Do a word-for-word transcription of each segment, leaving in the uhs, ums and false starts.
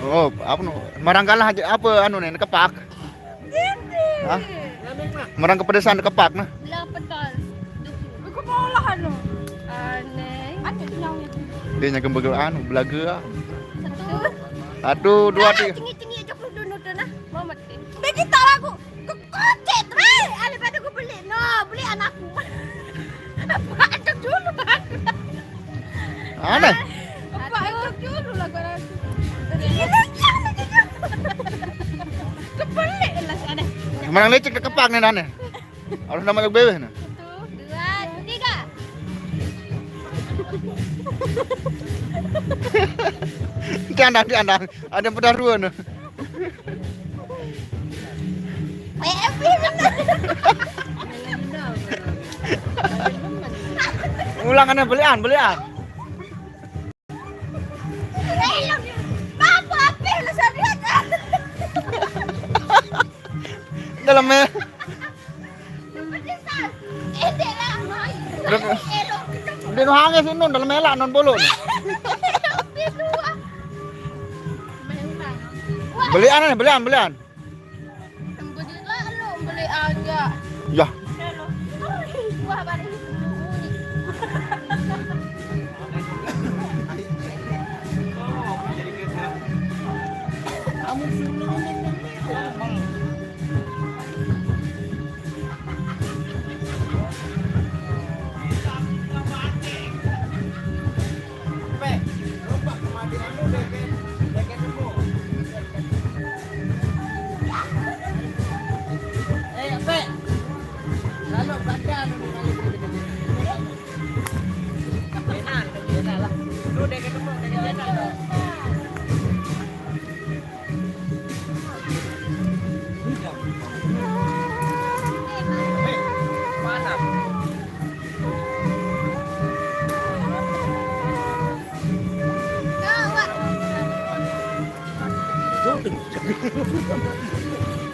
Oh, apa nu? Marang kalah aja apa anu nih, kepak. Hah? Marang kepedesan kepak nah. Lah pedal. Aku mau lah anu. Aneh. Ada yang dia nyagem begel anu, belaga. Satu. Satu, dua, tiga. Tinggi-tinggi aja aku dulu tuh nah. Mau mati. Bagi tahu aku. Kekocet, Re. Ada pada aku beli. No, beli anakku. Apa aja dulu aku. Aneh. Apa aja dulu lah gua rasa. Iya, iya, iya. Kebeli lah ada. Kemana lecek ke kepak nih aneh. Harus nama lagu bebeh nah. Satu, dua, tiga. Tiandang, tiandang. Ada yang pedar dua nah. Ulangannya belian, belian. Dalam ya. Dia nu hange sih nun dalam elak non bolu. Belian nih, belian, belian. Beli lah lu, beli aja. Ya. Wah, baru ini sembunyi.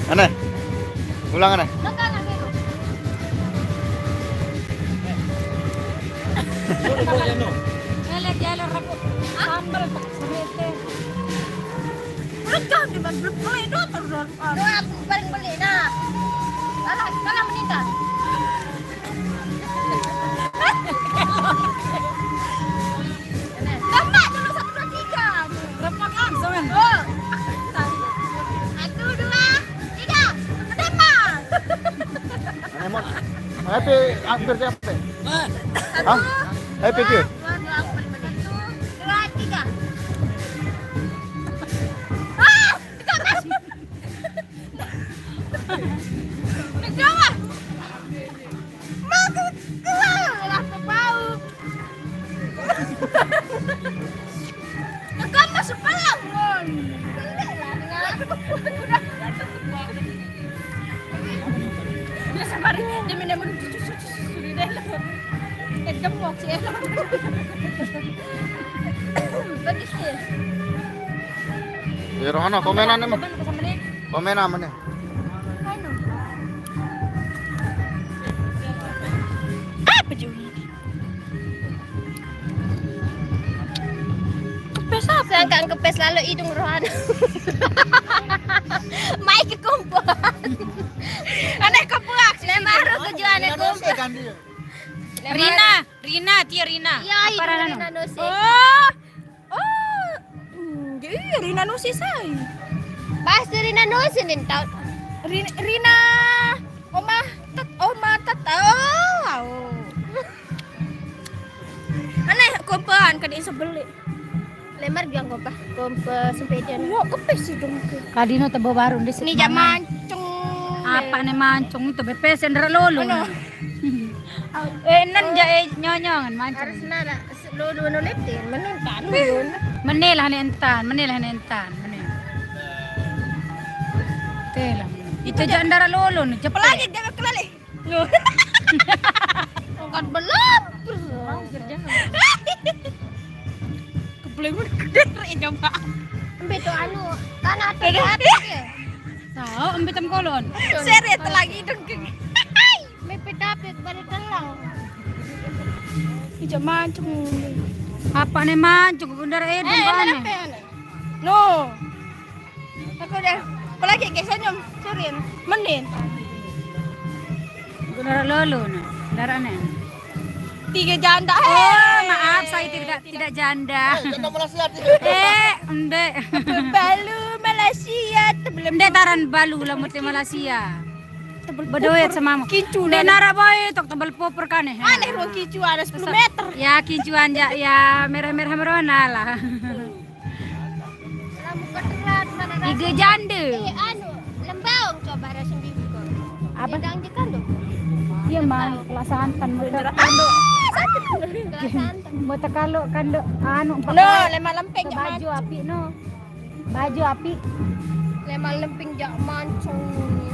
Aneh. Ulang aneh. Lele, lele, ragu. Sambal, serete. Udah jangan di belum boleh doang terus. Doa aku paling beli nah. Salah, salah meninggal. Tembak dulu satu dua tiga. Repot langsung kan? Oh. Satu dua tiga. Tembak. Aneh mot. Happy hampir siapa? Hah? Happy dia. Dua dua satu dua tiga. Ah, tiga belas. Tiga belas. Mau ke keluar lah ke bau. Kamu sebelah mon. Dia sabar, dia minum dulu cucu cucu susu di dalam. Eh, gemuk sih. Bagus sih. Ya rohana komenan emang. Komenan mana? Apa juga? Kepes apa? Sangka kepes lalu hidung rohana. Mai ke kompoan. Aneh kepuak. Lembaro kejuane kompoan. Rina, Rina, tia Rina. Iya, apa itu Rina Nose. Oh. Oh. Hmm, iya, Rina Nose sai. Pas Rina Nose nih tau. Rina, Rina Oma tet Oma tet. Oh. Aneh kompoan kada sebeli. Lemar biang kompa, kompa sepeda. Yo kepes sih dong ke. Kadino tebo baru di. Ini zaman ceng. Apa nih mancung itu bepes yang dera lolo. Eh nan ja eh nyonyongan mancung. Harus nara lolo no leptin menuntan. Menel hane entan, menel hane entan, menel. Tela. Itu ja ndara lolo nih, cepet. Pelagi dia kelale. Bukan belum. Kebelum gede ya coba. Ambil tuh anu, tanah tuh. Tahu ambil tem kolon. Seret lagi dong. Mepet dapet balik telang. Ija mancung. Apa nih mancung? Bundar eh, eh, dong. No. Kau dah. Apa lagi, guys? Senyum. Curin. Menin. Guna lolo na. Darah na. Tiga janda. Oh, maaf, saya tidak tidak janda. Eh, janda Malaysia tu. Eh, ende. Balu Malaysia tu belum. Ende taran balu lah mesti Malaysia. Berduit sama mu. Kicu Ende lah. Nara boy tok tebal popor kan eh. Aneh ruang kicu ada sepuluh meter. Ya kicuan ja ya merah-merah merona lah. Lamu keteran mana dah. Tiga janda. Eh, anu, lembaung coba dah sendiri kau. Apa? Dang je kan tu. Iya mang, kelas santan betul. Kelas santan. Betul kalau kanduk anu No, lemah lempeng je baju api no. Baju api. Lemah lemping jak mancung ni.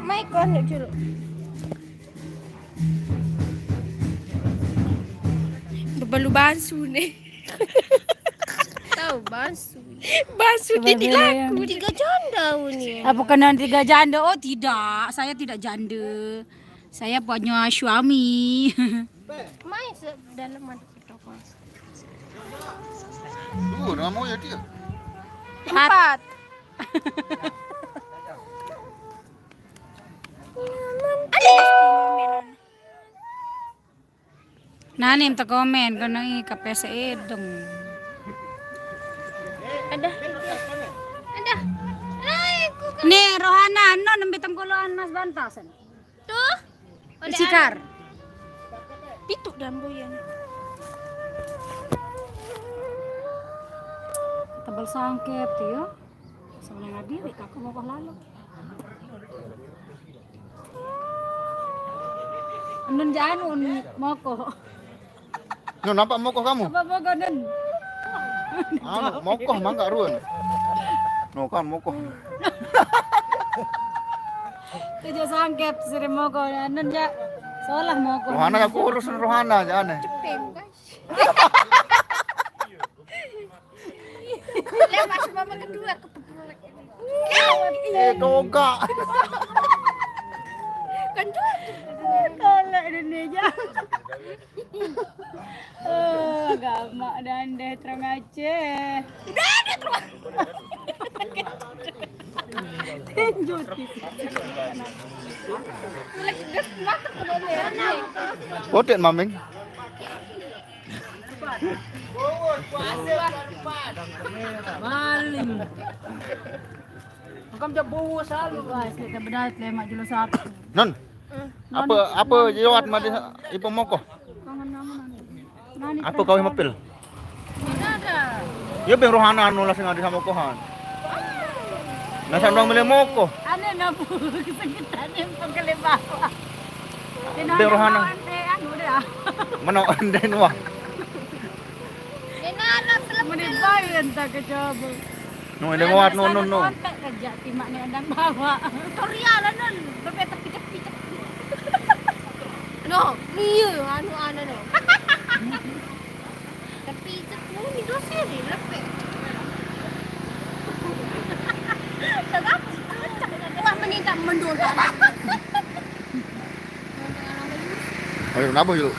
Mai kau nak curut. Bebalu bansu ni. Tahu bansu. Bansu dia ni laku. Tiga janda ni. Apa kena tiga janda? Oh tidak, saya tidak janda. Saya punya suami. Mai se dalam mana kita kau. Dua nama ya dia. Empat. Nani minta komen kena i kapes edong. Ada. Ada. Hai, aku Nih Rohana no nembe tengkoloan Mas Bantasan. Tuh. Cikar. Pitu damboyan. Tebal sangkep tu ya. Sama lagi kakak mau lalu. Nun janu moko. No, nampak mokoh kamu? Apa moko nun? Anu, mokoh mangga ruan. No kan mokoh. Tujuh sangkep sering moko nun ja. Solah moko. Rohana aku urus Rohana aja aneh. Lepas mama kedua kebetulan. Eh, kogak. Kan tuh. Kalau Indonesia. Oh, agama dan deh terang Aceh. Tinju. Potet maming. Maling. Engkau jab bawa selalu guys, kita benar lemak jelo satu. Non. Apa apa jawat madi ipo mokoh? Kangen namun anu. Nani Apa kau mapil? Ya beng Rohana anu lah sing ada sama kohan. Nah, sandang milih mokoh. Ane nabu kesegitan yang pengkele bawa. Beng Rohana. Eh, anu dah. Mana ande nuah. Enak Menit baik entah ke coba. No, ande muat no no no. Kontak kerja timak ni andang bawa. Korea lah non. Bebe tepi tepi tepi. No, iya anu anu no. Tepi tepi ni dosa ni lepek. Wah, menindak mendung. Ayo kenapa yuk?